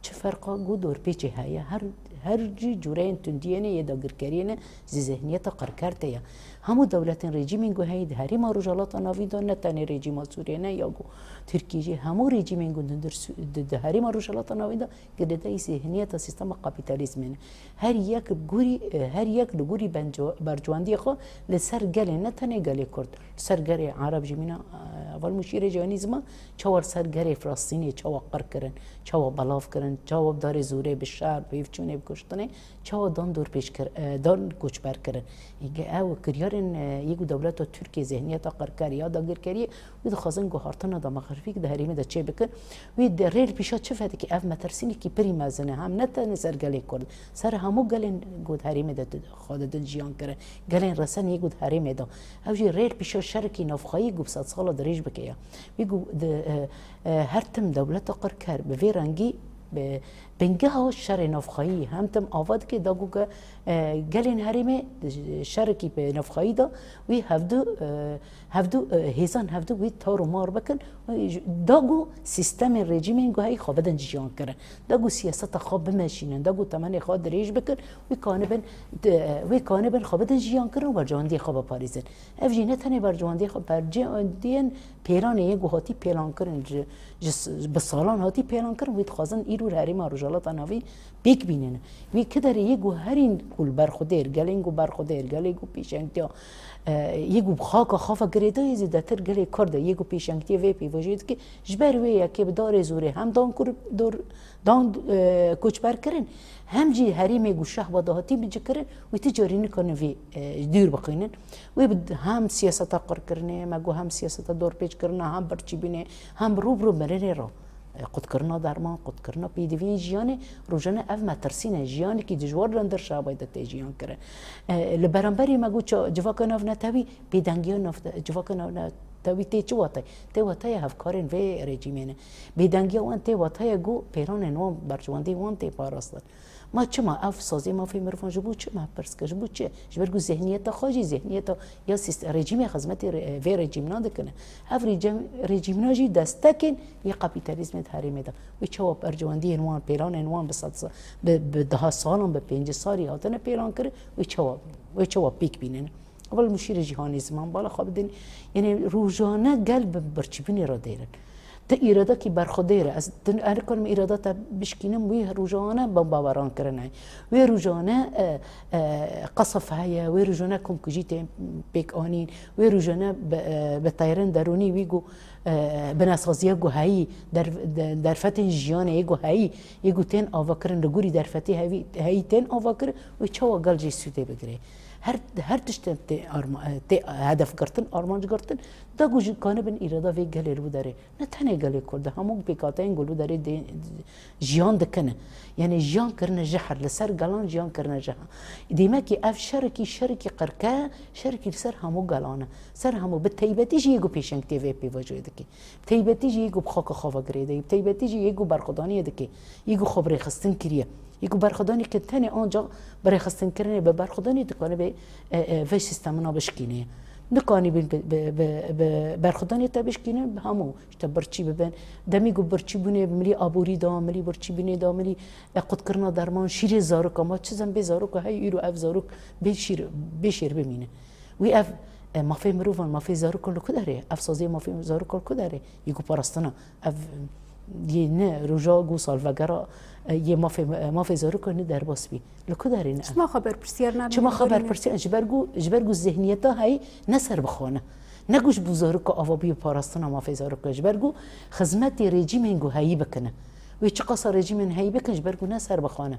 Çi ferqa ku dorpêçê heye? Her, her jî cûreyên tundiyê ne yê dagirkeriyê ne, ji zihniyeta qirker tê ya. Hemû dewletên rejîmên ku heye di herêma Rojhilata Navîn de, ne tenê rejîma Sûriyê ne ya ku Tirkiyê jî, hemû rejîmên ku di hundir Sû-, di, di herêma Rojhilata Navîn de girêdayî zihniyeta sîstema kapîtalîzmê ne. Her yek li gorî, e, her yek li gorî benco-, bercwendiyê xwe li ser gelê, ne tenê gelê Kurd, li ser gelê Ereb jî mîna, e, heval Mûşîrê jî anî ziman, çawa li ser gelê Filistînê, çawa qir kirin, çawa belav kirin, çawa bi darê zorê, bi şer, bi hevçûnê, bi kuştinê, çawa dan dorpêç kir-, e, dan koçber kirin. Ege ew kiryarên, e, yê ku dewleta Tirkiyê zihniyeta qirker ya dagirkeriyê, wî dixwazin guhartina demografîk di herêmê de çê bikin. Wî di rê li pîşa çi vedikî? Ev metirsînekî pirî mezin e. Hem ne tenê ser gelê Kurd, ser hemû gelên ku di herêmê de di-, xwe didin jiyan kirin. Gelên resen yê ku di herêmê de. Ew jî rê li pîşa şerekî navxweyî ku bi sedsala dirêj bike ya. Wî ku di, e, e, her tim dewleta qirker bi vê rengî, bi bingeha şerê navxweyî hem tim ava dike, da ku ke, e, gelên herêmê şerekî bi navxweyî de wî hevdu, e, hevdu, e, hêzan hevdu wî tar û mar bikin, e, ji-, da ku sîstemên rejîmên ku heyî xwe bidin jiyan kirin. Da ku siyaseta xwe bimeşînin, da ku temenê xwe dirêj bikin, wî kanibin, e, wî kanibin xwe bidin jiyan kirin û berjewendiyê xwe biparêzin. Ev jî ne tenê berjewendiyê xwe, berjewendiyên pêlanê yê ku hatî pêlankirin, ji, ji s-, bi salan hatî pêlankirin, wî dixwazin îro li herêma Rojhilata Navîn pêk bînin. Wî kiderê yê ku herîn ku li berxwedêr, gelên ku berxwedêr, gelê ku pêşengtiya, e, yê ku bi xaka xwe ve girêdayî zêdetir gelê Kurd e, yê ku pêşengtiyê vê pêvajoyê dike, ji ber wê yekê bi darê zorê hem dan kur-, dor-, dan, e, koçber kirin, hem jî herêmê ku Şehba de hatî bicikirin, wî ti carî nikarin vê, e, dûr bixînin. Wê bi hem siyaseta qirkirinê, me got hem siyaseta dorpêçkirina, hem birçîbûnê, hem bi rû bi rû mirinê re, e, qutkirina derman, qutkirina pêdiviyên jiyanê, rojane ev metirsîne, jiyanekî dijwar li hundir Şehbayê de tê jiyan kirin. E, li beramberî me got ça-, civaka navnetewî, bêdengiya nav-, civaka navnetewî tê çi wateyê? Tê wateya hevkarên vê rejîmê ne. Bêdengiya wan tê wateya ku pêlanên wan, berjewendiyên wan tê parastin. Ma çima ev sazê mafê mirovan ji bo çi me pirs kir? Ji bo çi? Ji ber ku zihniyeta xwe jî, zihniyeta ya sîst-, rejîmê xizmetê re-, vê rejîmna dikine. Ev rejîm-, rejîmna jî destekên yê kapîtalîzmê di herêmê de. Wê çawa berjewendiyên wan, pêlanên wan bi sed sa-, bi, bi deha salan, bi pêncî salî hatine pêlan kirin, wê çawa, wê çawa pêk bînin? Heval Muşîrê jî hanê ziman bala xwe bidin. Yanî rojane gel bi birçîbûnê re dêrin. Ti îradekî berxwedêr e. Ez, ti, ez nikarim îrada te bişkînim, wî rojane bombabaran kirine. Wê rojane, e, e, qesf heye, wê rojane komkujî tên pêk anîn, wê rojane bi, e, bi teyarên derûnî wî ku, e, binesaziya ku heyî, der-, de-, derfetên jiyanê yê ku heyî, yê ku tên avakirin, li gorî derfetê hevî-, heyî tên avakirin, wê çawa gel jê sûdê bigire. Her, her tişt tê arma-, tê hedef girtin, armanc girtin, da ku ji kanibin îrada vê gelê li wî derê. Ne tenê gelê Kurd e, hemû pêkhateyên ku li wî derê dê-, jiyan dikine. Yanî jiyan kirine jehr, li ser gelan jiyan kirine jehr. Dêmekî ev şerekî, şerekî qirke, şerekî li ser hemû gelan e. Ser hemû, bi teybetî jî yê ku pêşengtiyê vê pêvajoyê dike. Bi teybetî jî yê ku bi xaka xwe ve girêdayî, bi teybetî jî yê ku berxwedaniyê dike, yê ku xwe bi rêxistin kiriye. Yê ku berxwedanê ke tenê ancax bi rêxistinkirinê, bi berxwedanê dikane bê, e, e, vê sîstemina bişkîne. Nikanî bi, bi, bi, bi, bi berxwedanê te bişkîne, bi hemû işte birçî bibin. Demî ku birçîbûnê milî aborî da, milî birçîbûnê da, milî, e, qutkirina derman, şîrê zaroka. Ma çi zem bê zaroka hey îro ev zarok bê şîr, bê şêr bimîne. Wî ev, e, mafê mirovan, mafê zarokan li ku derê? Ev saziyê mafê zarokan li ku derê? Yê ku parastina. Ev yê ne roja ku salvegera, e, yê mafê, e, mafê zarokan ne derbas bî. Li ku derê ne ev? Çima xwe berpirsiyar nabin? Çima xwe berpirsiyar? Ji ber ku, ji ber ku zihniyeta heyî ne serbixwe ne. Ne ku ji bo zaroka ava bûye parastina mafê zarokan. Ji ber ku xizmetê rejîmên ku heyî bikine. Wê çiqasa rejîmên heyî bikin, ji ber ku ne serbixwe ne.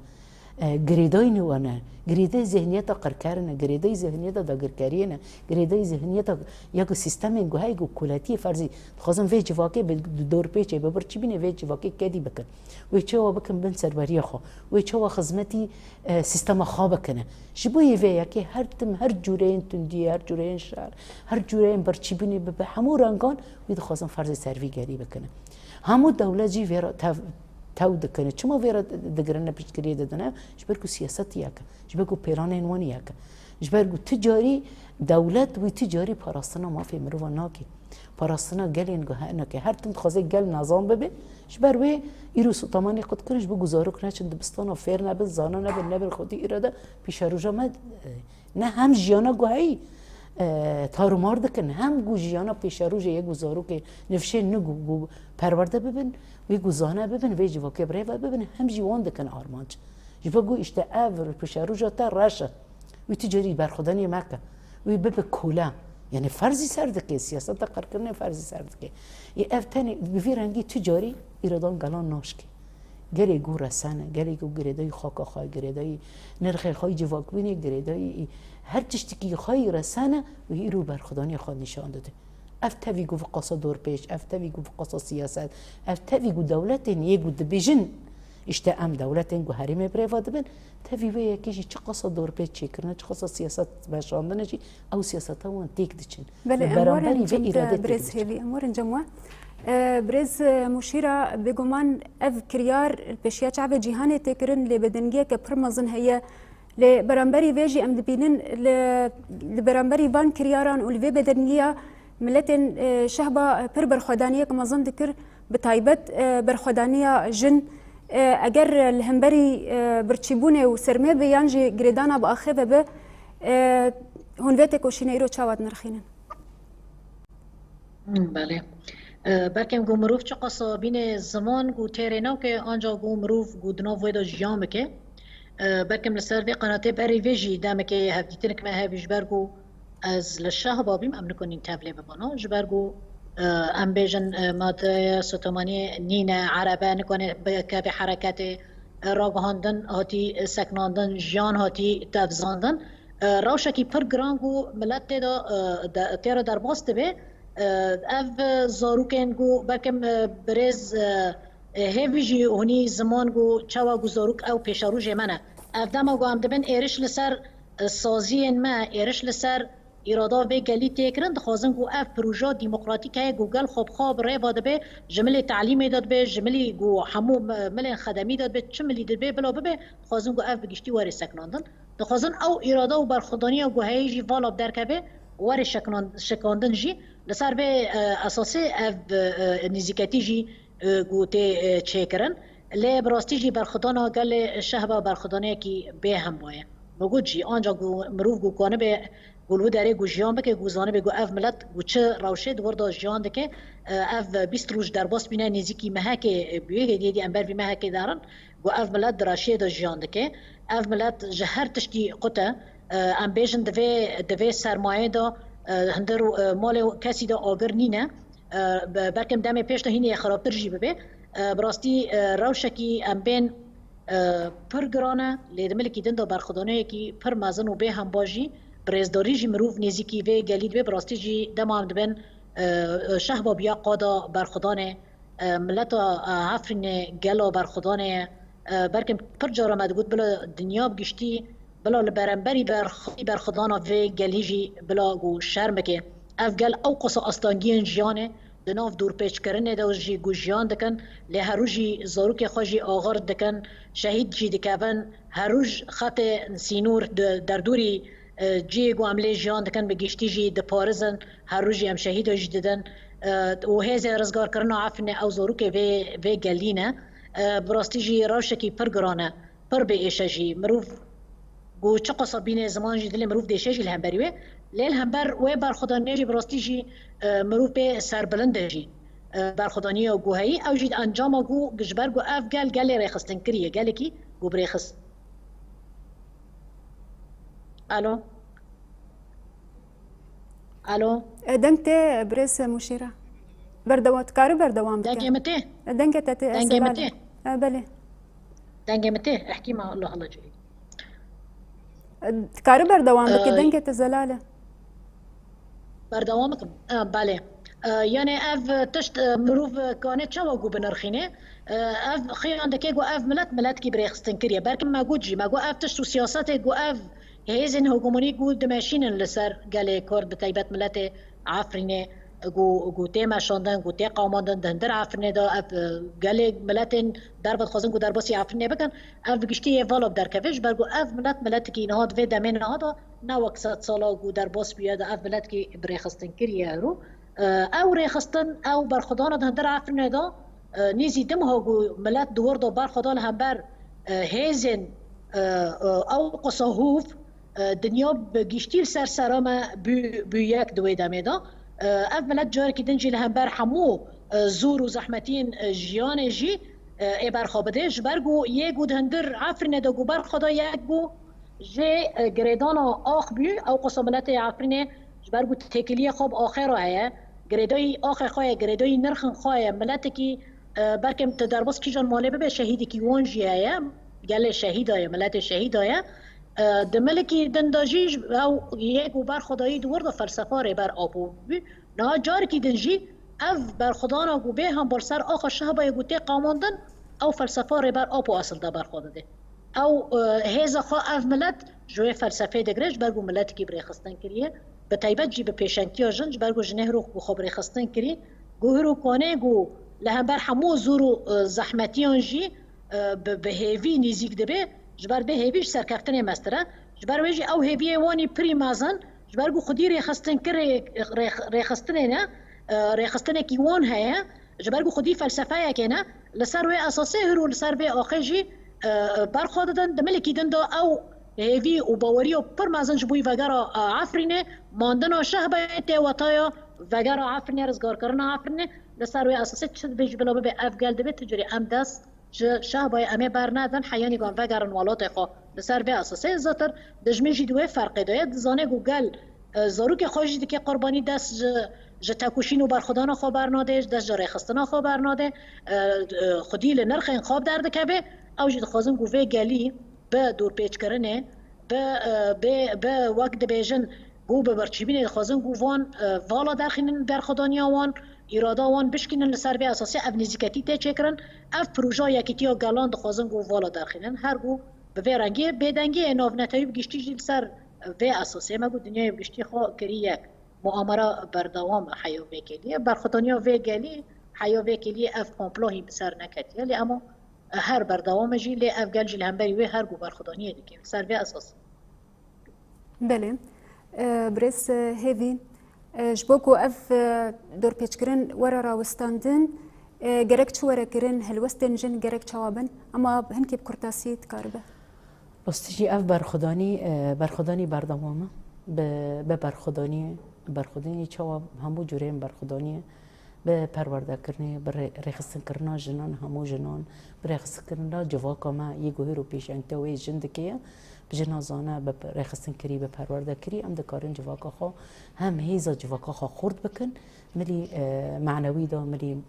E, girêdayî ne wan e. Girêdayî zihniyeta qirkerî ne, girêdayî zihniyeta dagirkeriyê ne, girêdayî zihniyeta ya ku sîstemên ku heyî ku koletiyê ferzî dixwazin vê civakê bi, bi dorpêçê, bi birçîbûnê vê civakê kedî bikin. Wê çawa bikin bin serweriya xwe. Wê çawa xizmetî, e, sîstema xwe bikine. Ji bo yê vê yekê her tim, her cûreyên tundiyê, her cûreyên şer, her cûreyên birçîbûnê bi, bi hemû rengan wî dixwazin ferzê ser vî gelî bikine. Hemû dewlet jî vê re tev, tew dikine. Çima vê re digirine piştgiriyê didine? Ji ber ku siyaset yek e. Ji ber ku pêlanên wan yek e. Ji ber ku tu carî dewlet wî tu carî parastina mafê mirovan nake. Parastina gelên ku he-, nake. Her tim dixwaze gel nezan bibe. Ji ber wê îro Sotomanê qut kirin, ji bo ku zarok neçin dibistana, fêr nebin, zana nebin, nebin xwedî îrade pîşeroja me, e, ne hem jiyana ku heyî, e, tarûmar dikin, hem ku jiyana pêşerojê yê ku zarokê nifşên nû ku, ku perwerde bibin, wê ku zane bibin, vê civakê bi rê ve bibin, hem jî wan dikin armanc. Ji bo ku işte ev pêşeroja te reş e. Wî tu carî berxwedaniyê meke. Wî bibe kole. Yanî ferzî ser dike, siyaseta qirkirinê ferzî ser dike. Ê ev tenê bi vî rengî tu carî îradan gelan naşke. Gelê ku resene, gelê ku girêdayî xaka xwe, girêdayî nirxê xwe yî civakbûnê, girêdayî her tiştekî xwe yî resene û îro berxwedaniyê xwe nîşan dide. Ev tevî ku viqasa dorpêç, ev tevî ku viqasa siyaset, ev tevî ku dewletên yê ku dibêjin, işte em dewletên ku herêmê bi rê ve dibin, tevî wê yekê jî çiqasa dorpêç çêkirine, çiqasa siyaset veşandine jî ew siyaseta wan têk diçin. Belê, em werin cem te birêz Hêvî, em werin cem we. E, birêz, e, Muşîra, bêguman ev kiryar li pêşiya çavê cîhanê tê kirin, lê bedengiyeke pir mezin heye. Lê beramberî vê jî em dibînin li, li beramberî van kiryaran û li vê bedengiya miletên, e, şehba pir berxwedaniyek mezin dikir, bi taybet, e, berxwedaniya jin, e, eger li hemberî, e, birçîbûnê û sermê be yan jî girêdana bi axê ve be, e, hûn vê têkoşînê îro çawa dinirxînin? Hmm, belê. E, belkim ku mirov çiqasa bîne ziman ku têrê nake, ancak ku mirov ku di nav wê de jiyan bike. E, belkim li ser vê qenatê berî vê jî demekê hevdîtinik me hebî, ji ber ku ez li şehba bîm, em nikonîn tevlê bibana. Ji ber ku, e, em bêjin, e, madeya Sotomaniyê nîne, erebe nikone bikeve hereketê, e, ragihandin hatî seknandin, jiyan hatî tevzandin. E, rewşekî pir giran ku milet tê de, e, de, tê re derbas dibe. E, ev zarokên ku belkim, e, birêz, e, e, hêvî jî hûnî ziman ku çawa ku zarok ew pêşerojê me ne. Ev dema ku em dibin êriş li ser, e, saziyên me, êriş li ser îrada vê gelî tê kirin, dixwazin ku ev proja demokratîk heye ku gel xwe bi xwe bi rê ve dibe, ji milê telîmê de dibe, ji milî ku hemû mi-, milên xedemî de dibe, çi milî dibe, bila bibe, dixwazin ku ev bi giştî were seknandin. Dixwazin ew îrada û berxwedaniya ku heye jî vala bi derkeve, were şeknan-, şikandin jî. Li ser vê, e, esasê ev, e, nêzîketî jî, e, ku tê, e, çêkirin. Lê bi rastî jî berxwedana gelê şehba berxwedaniyekî bêhempa ye. Min got jî, ancak ku mirov ku kanibe Ku li wî derê ku jiyan bike, ku zanibe ku ev milet ku çi rewşê di wir de jiyan dike, e, ev bîst roj derbas bîne, nêzîkî mehekê, e, bûye, hêdî hêdî em ber vî mehekê derin, ku ev milet di reşiyê de jiyan dike. Ev milet ji her tiştî qut e. E, em bêjin di vê, di vê sermayê de, e, hundir, e, malê kesî de agir nîne. E, be-, belkim demê pêş de hînê xirabtir jî bibe. E, bi rastî, e, rewşekî em bên, e, pir giran e, lê di milikî din de berxwedaniyekî pir mezin û bê hemba jî, bi rêzdarî jî mirov nêzîkî vê gelî dibe, bi rastî jî dema em dibin, e, e, şehba biya qada berxwedanê, e, mileta, e, Efrînê gela berxwedanê ye. E, belkim pir cara me digot bila dinya bi giştî, bila li beramberî berx-, berxwedana vê gelî jî bila ku şerm bike. Ev gel ew qasa astangiyên jiyanê di nav dorpêçkirinê de jî ku jiyan dikin, lê her roj jî zarokê xwe jî axir dikin, şehîd jî dikevin, her roj xetê sînor di derdorî, e, cihê ku em lê jiyan dikin bi giştî jî diparizin, her roj jî em şehîda jî didin, e, û hêzên rizgarkirina Efrînê ew zarokê vê, vê gelî ne. E, bi rastî jî rewşekî pir giran e, pir bê êşe jî. Mirov ku çiqasa bîne ziman jî dilê mirov dêşe jî li hemberî wê. Lê li hember wê berxwedaniyê jî bi rastî jî, e, mirov pê serbilind e jî, e, berxwedaniya ku heyî, ew jî di encama ku ji ber ku ev gel gelê rêxistinkirî ye, gelekî ku bi rêxist. Alo? Alo? E, deng tê, birêz Muşîra. Berdewa-, dikare berdewam bike. Dengê min tê? E, dengê te tê, ez Dengê min zelal tê? E, belê. Dengê min tê? Ehkî ma Allah Allah cihê. E, dikare berdewam bike, Ay. Dengê te zelal e. Berdewam bikim. E, belê. E, yani ev tişt, e, mirov, e, kane çawa ku binirxîne? E, ev xiyan dike ku ev milet miletkî birêxistinkirî ye. Belkim me got jî, me got ev tişt û siyasetê ku ev hêzên hegemonî ku dimeşînin li ser gelê Kurd, bi taybet miletê Efrînê, ku, ku tê meşandin, ku tê qamandin, di hundir Efrînê de ev, e, gelê miletên derve dixwazin ku derbasî Efrînê bikin, ev bi giştî yê vala bi derkeve, ji ber ku ev milet miletikî niha di vê demê niha de ne wek sed sala ku derbas bûye de ev miletkî birêxistinkirî ye hero. E, ew rêxistin, ew berxwedana di hundir Efrînê de, e, nêzî du meha ku milet di wir de berxwe da li hember, e, hêzên, e, e, ew qisa hov, e, dinya bi giştî li ser sera me bû, bû yek di wê demê de. E, ev milet carekî din jî li hember hemû, e, zor û zehmetiyên, e, jiyanê jî, e, ê berxwe bide. Ji ber ku yê ku di hundir Efrînê de ku berxwe da yek bû, jê, e, girêdana ax bû, ew qasa miletê Efrînê ji ber ku têkiliyê xwe bi axê re heye, girêdayî axê xwe ye, girêdayî nirxên xwe ye, miletekî, e, belkim tu derbas kîjan malê bibe, şehîdekî wan jî heye, gelê şehîda ye, miletê şehîda ye. E, di milikî din de jî ew yê ku berxwedayî di wir de felsefa Rêber Apo bû. Niha carekî din jî ev berxwedana ku bê hember ser axa şehbayê ku tê qamandin, ew felsefa Rêber Apo esil de berxwe dide. Ew, e, hêza xwe ev milet ji wê felsefê digire, ji ber ku miletekî birêxistin kiriye. Bi taybet jî bi pêşengtiya jin, ji ber ku jinê hiro ku xwe birêxistin kirî, ku hiro kanê ku li hember hemû zor û, e, zehmetiyan jî, e, bi, bi hêvî nêzîk dibe, ji ber bê hêvî ji serkeftinê mestir e. Ji ber wê jî ew hêviyê wanî pirî mezin, ji ber ku xwedî rêxistinkirê, rêx-, rêxistinê ne, e, rêxistinekî wan heye, ji ber ku xwedî felsefeyekê ne, li ser wê esasê hiro li ser vê axê jî, e, berxwe didin. Di milikî din de ew hêvî û baweriya pir mezin ji bo vegera, e, Efrînê, mandina şehbayê tê wetaya vegera Efrînê, rizgarkirina Efrînê, li ser wê esasê çi dibê jî bila bibe ev gel dibe, tu carî em dest ji şehbayê em ê bernedin, heyanî ku em vegerin welatê xwe. Li ser vê esasê zêdetir dijmin jî di wê ferqê de ye. Dizane ku gel, e, zarokê xwe jî dike qurbanî, dest ji, ji tekoşîn û berxwedana xwe bernade, dest ji rêxistina xwe bernade, e, e, xwedî li nirxên xwe bi derdikeve. Ew jî dixwazin ku vê gelî bi dorpêçkirinê, bi, e, bê, bi wek dibêjin, ku bi birçîbînê dixwazin ku van, e, vala derxînin, berxwedaniya wan, îrada wan bişkînin, li ser vê esasê ev nêzîketî tê çêkirin. Ev proja yekîtiya gelan dixwazin ku vala derxînin. Her ku bi vê rengî bêdengiyê navnetewî bi giştî jî li ser vê esasê me ku dinyayê bi giştî xwe kirî yek. Muamera berdewam e heya vê geliyê. Berxwedaniya vê gelî heya vê geliyê ev komplo hîn bi ser neketiye. Lê ema her berdewam e jî, lê ev gel jî li hemberî wê her ku berxwedaniyê dike. Li ser vê esasê. Belê. E, birêz, e, Hêvî, e, ji bo ku ev, e, dorpêçkirin were rawestandin, e, gerek çi were kirin, helwestên jin gerek çawa bin, ema hinkê bi kurtasî dikaribe? Rastî jî ev berxwedanî, e, berxwedanî berdewam e. Bi, bi berxwedaniyê, berxwedaniyê çawa hemû cureyên berxwedaniyê, bi perwerdekirinê, bi rê-, rêxistinkirina jinan, hemû jinan, bi rêxistinkirina civaka me yê guhêr û pêşengtiya wê jin dike ye, bi jina zane, bi rêxistinkirî, bi perwerdekirî, em dikarin civaka xwe, hem hêza civaka xwe xurt bikin, milî, e, manewî de, milî, m,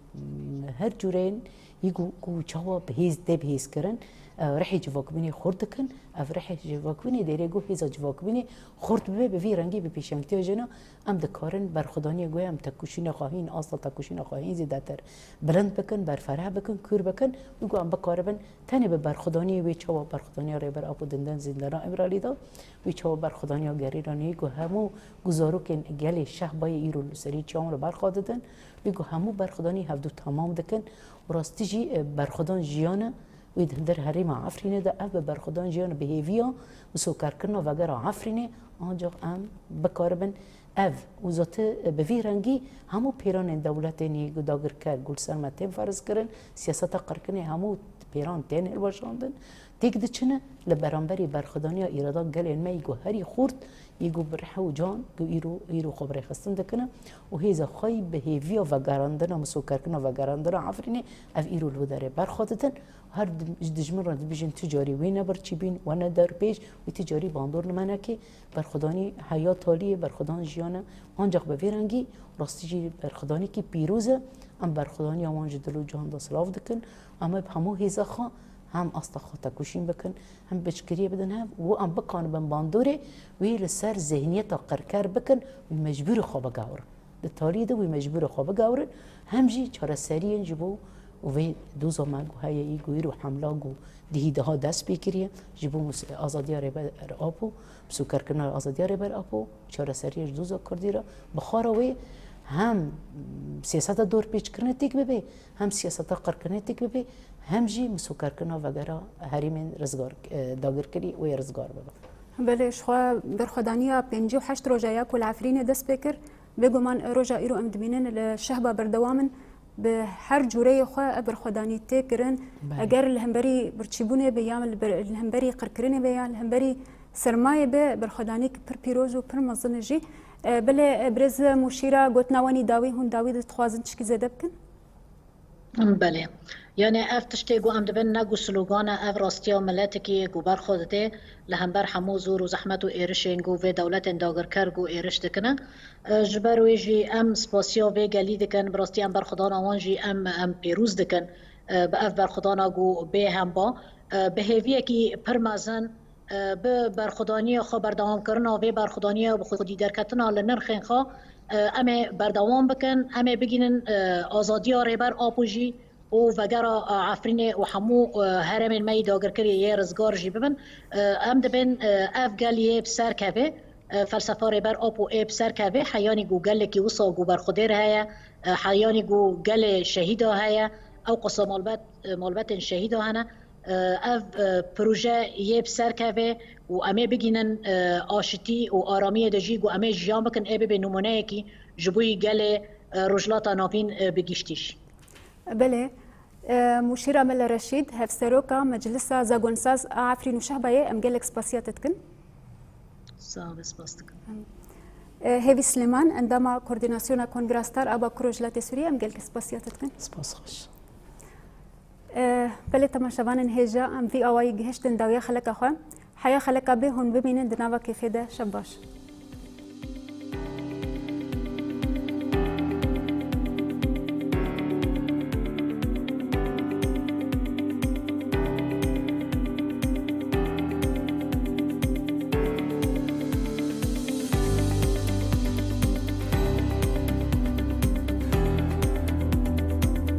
her cureyên yî ku, ku çawa bi hêz, tê bihêzkirin, e, rihê civakbûnê xurt dikin, ev rihê civakbûnê dêrê ku hêza civakbûnê xurt bibe, bi vî rengî bi pêşengtiya jina em dikarin berxwedaniyê ku em tekoşîna xwe hîn, asta tekoşîna xwe hîn zêdetir bilind bikin, berfereh bikin, kûr bikin, wî ku em bikaribin tenê bi berxwedaniyê wê çawa berxwedaniya Rêber Apo dindin zîndana Îmralî de, wê çawa berxwedaniya gerîlaniyê ku hemû ku zarokên gelê şehbayê îro li serî çawan re berxwe didin, wê ku hemû berxwedanî hevdû temam dikin û rastî jî, e, berxwedan jiyan e, wê di hundir herêma Efrînê de ev bi berxwedan jiyan bi hêviya misokarkirina vegera Efrînê, ancax em bikaribin ev û zate, e, bi vî rengî hemû pêranên dewletên yê dagirker ku li ser me tên ferz kirin, siyaseta qirkirinê hemû pêran tên hilweşandin, têk diçine li beramberî berxwedaniya îrada gelên me yî ku herî xurt, yî ku bi rih û can ku îro, îro xwe bi rêxistin dikine û hêza xwe yî bi hêviya vegerandina, misokerkirina vegerandina Efrînê, ev îro li wê derê berxwe didin. Her di-, ji dijmin re dibêjin tu carî wê ne birçî bîn, we ne derpêç, wê tu carî bandor li me neke. Berxwedanî heya taliyê, berxwedan jiyan e. Ancax bi vê rengî rastî jî berxwedanekî pîroz e. Em berxwedaniya wan ji dil û can de silav dikin. Em ê bi hemû hêza xwe hem asta xwe tekoşîn bikin, hem piştgiriyê bidin hev û em bikanibin bandorê wê li ser zihniyeta qirker bikin, wî mecbûrî xwe bigewrin. Di taliyê de wî mecbûrî xwe bigewrin, hem jî çareseriyên ji bo vê doza me ku heye yî ku îro hemla ku dihî daha dest pê kiriye, ji bo mus-, azadiya Rêber Apo, misokerkirina azadiya Rêber Apo, çareseriyê ji doza Kurdî re, bi xwe re wê hem siyaseta dorpêçkirinê têk bibe, hem siyaseta qirkirinê têk bibe, hem jî misokerkirina vegera herêmên rizgar, e, dagirkirî wê rizgar bibe. Belê, ji xwe berxwedaniya pêncî û heşt roja ya ku li Efrînê dest pê kir, bêguman roja îro em dibînin li Şehba berdewam in. Bi her cûreyê xwe ev berxwedanî tê kirin. Belê. Eger li hemberî birçîbûnê be, ya li ber-, li hemberî qirkirinê be, ya li hemberî sermayê be, berxwedanîk pir pîroz û pir mezin e jî. E, belê, e, birêz Mûşîra, gotina we nî dawî, hûn dawî dixwazin tişkî zêde bikin? Belê. Yani ev tiştê ku em dibin ne ku slogan e, ev rastiya miletekî ye ku berxwe dide li hember hemû zor û zehmet û êrişên ku vê dewletên dagirker ku êriş dikine. E, ji ber wê jî em spasiya vê gelî dikin. Bi rastî em berxwedana wan jî em, em pêroz dikin. E, bi ev berxwedana ku bê hemba, e, bi hêviyekî pir mezin, e, bi berxwedaniya xwe, berdewamkirina vê berxwedaniya bi xwedî derketina li nirxên xwe, e, em ê berdewam bikin, em ê bigînin, e, azadiya Rêber Apo jî û vegera, e, Efrînê û hemû, e, herêmên me yî dagirkirî yê rizgar jî bibin. E, em dibên, e, ev gel yê bi ser keve, e, felsefa Rêber Apo ê bi ser keve, heyanî ku gelekî wisa ku berxwedêr heye, e, heyanî ku gelê şehîda heye, ew qasa malbet, e, malbetên şehîda hene. E, ev, e, proje yê bi ser keve û em ê bigînin, e, aşitî û aramiyê de jî ku em ê jiyan bikin, ê bibe nimûneyekî ji bo yî gelê, e, Rojhilata Navîn, e, bi giştî jî. Belê. E, Mûşîra Mele Reşîd, Hevseroka Meclisa Zagonsaz a Efrîn û Şehbayê, em gelek spasiya te dikin. Sağ ol, spas dikim. E, Hêvî Silêman, endama Koordînasyona Kongra Star a Bakur Rojhilatê Sûriyê, em gelek spasiya te dikin. Spas xweş. E, belê temaşevanên hêja, em vî awayî gihiştin dawiya xeleka xwe. Heya xeleka bê hûn bimînin di nava kêfê de. Şev baş.